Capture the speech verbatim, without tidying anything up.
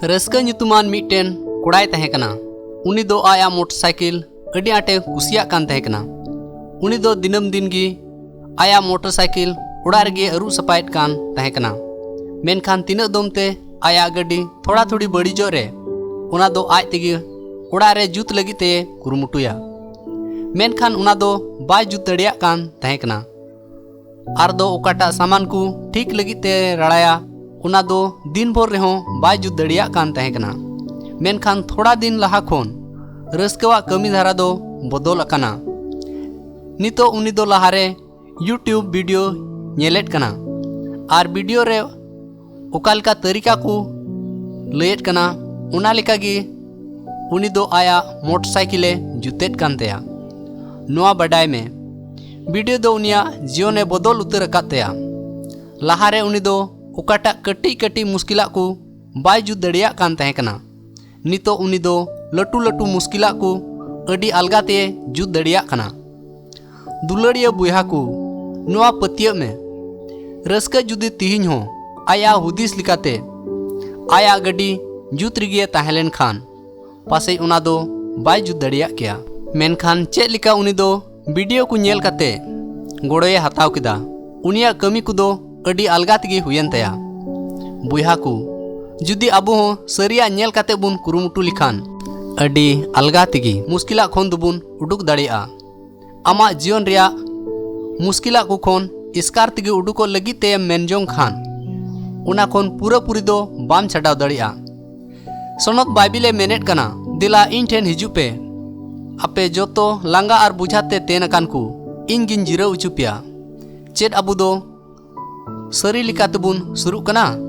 ᱨᱟᱹᱥᱠᱟᱹ ᱧᱩᱛᱩᱢᱟᱱ ᱢᱤᱫᱴᱮᱱ ᱠᱚᱲᱟᱭ ᱛᱟᱦᱮᱸ ᱠᱟᱱᱟ᱾ ᱩᱱᱤ ᱫᱚ ᱟᱭᱟᱜ ᱢᱚᱴᱚᱨ ᱥᱟᱭᱠᱮᱞ ᱟᱹᱰᱤ ᱟᱸᱴᱮ ᱠᱩᱥᱤᱭᱟᱜ ᱠᱟᱱ ᱛᱟᱦᱮᱸ ᱠᱟᱱᱟ᱾ ᱩᱱᱤ ᱫᱚ ᱫᱤᱱᱟᱹᱢ ᱫᱤᱱ ᱜᱮ ᱟᱭᱟᱜ ᱢᱚᱴᱚᱨ ᱥᱟᱭᱠᱮᱞ ᱚᱲᱟᱜ ᱨᱮᱜᱮ ᱟᱹᱨᱩᱵ ᱥᱟᱯᱷᱟᱭᱮᱫ ᱠᱟᱱ ᱛᱟᱦᱮᱸ ᱠᱟᱱᱟ᱾ ᱢᱮᱱᱠᱷᱟᱱ ᱛᱤᱱᱟᱹᱜ ᱫᱚᱢ ᱛᱮ ᱟᱭᱟᱜ ᱜᱟᱹᱰᱤ ᱛᱷᱚᱲᱟ ᱛᱷᱩᱲᱤ ᱵᱟᱹᱲᱤᱡᱚᱜ ᱨᱮ, ᱚᱱᱟ ᱫᱚ ᱟᱡ ᱛᱮᱜᱮ ᱚᱲᱟᱜ ᱨᱮ ᱡᱩᱛ ᱞᱟᱹᱜᱤᱫ ᱛᱮ ᱠᱩᱨᱩᱢᱩᱴᱩᱭᱟ᱾ ᱢᱮᱱᱠᱷᱟᱱ ᱚᱱᱟ ᱫᱚ ᱵᱟᱭ ᱡᱩᱛ ᱫᱟᱲᱮᱭᱟᱜ ᱠᱟᱱ ᱛᱟᱦᱮᱸ ᱠᱟᱱᱟ᱾ ᱟᱨ ᱫᱚ ᱚᱠᱟᱴᱟᱜ ᱥᱟᱢᱟᱱ ᱠᱚ ᱴᱷᱤᱠ ᱞᱟᱹᱜᱤᱫ ᱛᱮ ᱨᱟᱲᱟᱭᱟ, ᱚᱱᱟ ᱫᱚ ᱫᱤᱱ ᱵᱷᱳᱨ ᱨᱮᱦᱚᱸ ᱵᱟᱭ ᱡᱩᱛ ᱫᱟᱲᱮᱭᱟᱜ ᱠᱟᱱ ᱛᱟᱦᱮᱸ ᱠᱟᱱᱟ᱾ ᱢᱮᱱᱠᱷᱟᱱ ᱛᱷᱚᱲᱟ ᱫᱤᱱ ᱞᱟᱦᱟ ᱠᱷᱚᱱ ᱨᱟᱹᱥᱠᱟᱹᱣᱟᱜ ᱠᱟᱹᱢᱤ ᱫᱷᱟᱨᱟ ᱫᱚ ᱵᱚᱫᱚᱞ ᱟᱠᱟᱱᱟ᱾ ᱱᱤᱛᱚᱜ ᱩᱱᱤ ᱫᱚ ᱞᱟᱦᱟᱨᱮ YouTube video ᱧᱮᱞᱮᱫ ᱠᱟᱱᱟ ᱟᱨ video ᱨᱮ ᱚᱠᱟ ᱞᱮᱠᱟ ᱛᱟᱹᱨᱤᱠᱟ ᱠᱚ ᱞᱟᱹᱭᱮᱫ ᱠᱟᱱᱟ, ᱚᱱᱟ ᱞᱮᱠᱟ ᱜᱮ ᱩᱱᱤ ᱫᱚ ᱟᱭᱟᱜ ᱢᱚᱴᱚᱨ ᱥᱟᱭᱠᱮᱞᱮ ᱡᱩᱛᱮᱫ ᱠᱟᱱ ᱛᱟᱭᱟ᱾ ᱱᱚᱣᱟ ᱵᱟᱰᱟᱭ ᱢᱮ, video ᱫᱚ ᱩᱱᱤᱭᱟᱜ ᱡᱤᱭᱚᱱᱮ ᱵᱚᱫᱚᱞ ᱩᱛᱟᱹᱨ ᱟᱠᱟᱫ ᱛᱟᱭᱟ᱾ ᱞᱟᱦᱟᱨᱮ ᱩᱱᱤ ᱫᱚ ᱚᱠᱟᱴᱟᱜ ᱠᱟᱹᱴᱤᱡ ᱠᱟᱹᱴᱤᱡ ᱢᱩᱥᱠᱤᱞᱟᱜ ᱠᱚ ᱵᱟᱭ ᱡᱩᱛ ᱫᱟᱲᱮᱭᱟᱜ ᱠᱟᱱ ᱛᱟᱦᱮᱸ ᱠᱟᱱᱟ, ᱱᱤᱛᱚᱜ ᱩᱱᱤ ᱫᱚ ᱞᱟᱹᱴᱩ ᱞᱟᱹᱴᱩ ᱢᱩᱥᱠᱤᱞᱟᱜ ᱠᱚ ᱟᱹᱰᱤ ᱟᱞᱜᱟ ᱛᱮ ᱡᱩᱛ ᱫᱟᱲᱮᱭᱟᱜ ᱠᱟᱱᱟ᱾ ᱫᱩᱞᱟᱹᱲᱤᱭᱟᱹ ᱵᱚᱭᱦᱟ ᱠᱚ, ᱱᱚᱣᱟ ᱯᱟᱹᱛᱭᱟᱹᱜ ᱢᱮ, ᱨᱟᱹᱥᱠᱟᱹ ᱡᱩᱫᱤ ᱛᱤᱦᱤᱧ ᱦᱚᱸ ᱟᱭᱟᱜ ᱦᱩᱫᱤᱥ ᱞᱮᱠᱟᱛᱮ ᱟᱭᱟᱜ ᱜᱟᱹᱰᱤ ᱡᱩᱛ ᱨᱮᱜᱮ ᱛᱟᱦᱮᱸ ᱞᱮᱱ ᱠᱷᱟᱱ, ᱯᱟᱥᱮᱡ ᱚᱱᱟ ᱫᱚ ᱵᱟᱭ ᱡᱩᱛ ᱫᱟᱲᱮᱭᱟᱜ ᱠᱮᱭᱟ᱾ ᱢᱮᱱᱠᱷᱟᱱ ᱪᱮᱫ ᱞᱮᱠᱟ ᱩᱱᱤ ᱫᱚ video ᱠᱚ ᱧᱮᱞ ᱠᱟᱛᱮ ᱜᱚᱲᱚᱭᱮ ᱦᱟᱛᱟᱣ ᱠᱮᱫᱟ, ᱩᱱᱤᱭᱟᱜ ᱠᱟᱹᱢᱤ ᱠᱚᱫᱚ ᱟᱹᱰᱤ ᱟᱞᱜᱟ ᱛᱮᱜᱮ ᱦᱩᱭᱮᱱ ᱛᱟᱭᱟ᱾ ᱵᱚᱭᱦᱟ ᱠᱚ, ᱡᱩᱫᱤ ᱟᱵᱚ ᱦᱚᱸ ᱥᱟᱹᱨᱤᱭᱟᱜ ᱧᱮᱞ ᱠᱟᱛᱮ ᱵᱚᱱ ᱠᱩᱨᱩᱢᱩᱴᱩ ᱞᱮᱠᱷᱟᱱ, ᱟᱹᱰᱤ ᱟᱞᱜᱟ ᱛᱮᱜᱮ ᱢᱩᱥᱠᱤᱞᱟᱜ ᱠᱷᱚᱱ ᱫᱚᱵᱚᱱ ᱩᱰᱩᱠ ᱫᱟᱲᱮᱭᱟᱜᱼᱟ᱾ ᱟᱢᱟᱜ ᱡᱤᱭᱚᱱ ᱨᱮᱭᱟᱜ ᱢᱩᱥᱠᱤᱞᱟᱜ ᱠᱚ ᱠᱷᱚᱱ ᱮᱥᱠᱟᱨ ᱛᱮᱜᱮ ᱩᱰᱩᱠᱚᱜ ᱞᱟᱹᱜᱤᱫ ᱛᱮᱢ ᱢᱮᱱ ᱡᱚᱝ ᱠᱷᱟᱱ, ᱚᱱᱟ ᱠᱷᱚᱱ ᱯᱩᱨᱟᱹᱯᱩᱨᱤ ᱫᱚ ᱵᱟᱢ ᱪᱷᱟᱰᱟᱣ ᱫᱟᱲᱮᱭᱟᱜᱼᱟ᱾ ᱥᱚᱱᱚᱛ ᱵᱟᱭᱵᱤᱞᱮ ᱢᱮᱱᱮᱫ ᱠᱟᱱᱟ, "ᱫᱮᱞᱟ ᱤᱧ ᱴᱷᱮᱱ ᱦᱤᱡᱩᱜ ᱯᱮ, ᱟᱯᱮ ᱡᱚᱛᱚ ᱞᱟᱸᱜᱟ ᱟᱨ ᱵᱩᱡᱷᱟᱛᱮ ᱛᱮᱱ ᱟᱠᱟᱱ ᱠᱚ, ᱤᱧ ᱜᱤᱧ ᱡᱤᱨᱟᱹᱣ ᱦᱚᱪᱚ ᱯᱮᱭᱟ᱾" ᱪᱮᱫ ᱟᱵᱚ ᱫᱚ ᱥᱟᱹᱨᱤ ᱞᱮᱠᱟ ᱛᱮᱵᱚᱱ ᱥᱩᱨᱩᱜ ᱠᱟᱱᱟ?